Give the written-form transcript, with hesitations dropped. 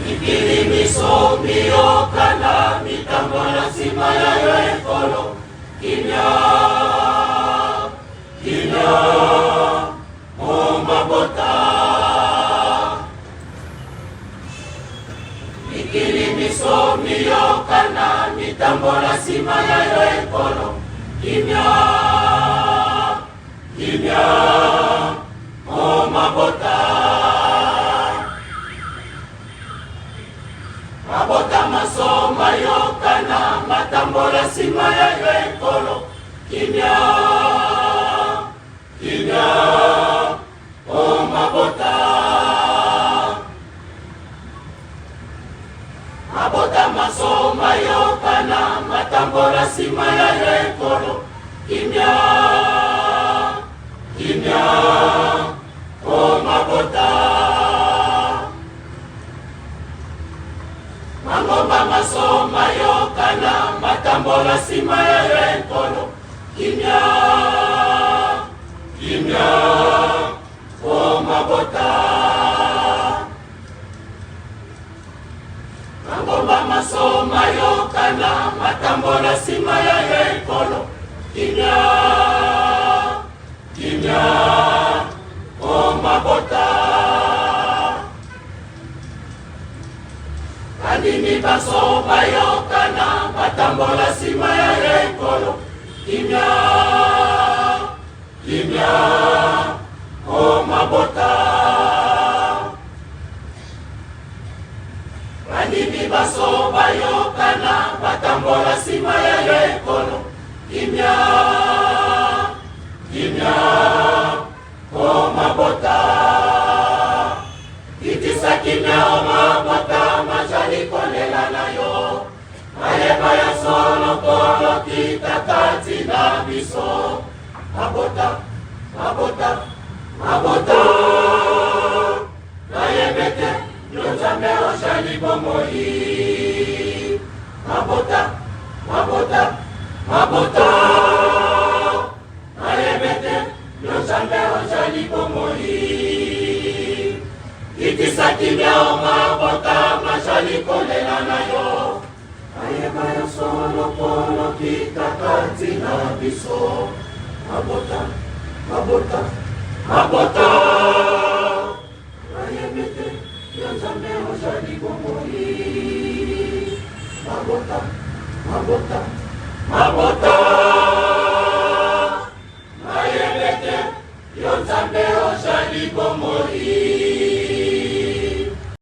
Mikili miso miyokana mitambola nsima ya yo ekolo kimia kimia o mabota. Mikili miso miyokana mitambola nsima ya yo ekolo kimia kimia o mabota. Mabota maso mayokana matambola nsima ya yo ekolo kimia kimia o mabota. Mabota maso mayokana matambola nsima ya yo ekolo kimia kimia o mabota. Mangomba maso mayokana matambola nsima ya yo ekolo kimia kimia o mabota. Mangomba maso mayokana matambola nsima ya yo ekolo kimia kimia o mabota. Bandimi baso bayokana batambola nsima ya yo ekolo kimia kimia o mabota. Bandimi baso bayokana batambola nsima ya yo ekolo kimia kimia o mabota. Kitisa kimia o mabota mazali kolela na yo mayeba ya solo nkolo kita kati na biso. Mabota mabota mabota nayebe te yo Nzambe ozali bomoi. Mabota mabota mabota nayebe te yo Nzambe ozali bomoi. Kitisa kimia o mabota mazali kolela na yo mayeba ya solo nkolo kita kati na biso. Mabota mabota mabota nayebe te yo Nzambe ozali bomoi. Mabota mabota mabota nayebe te yo Nzambe ozali bomoi.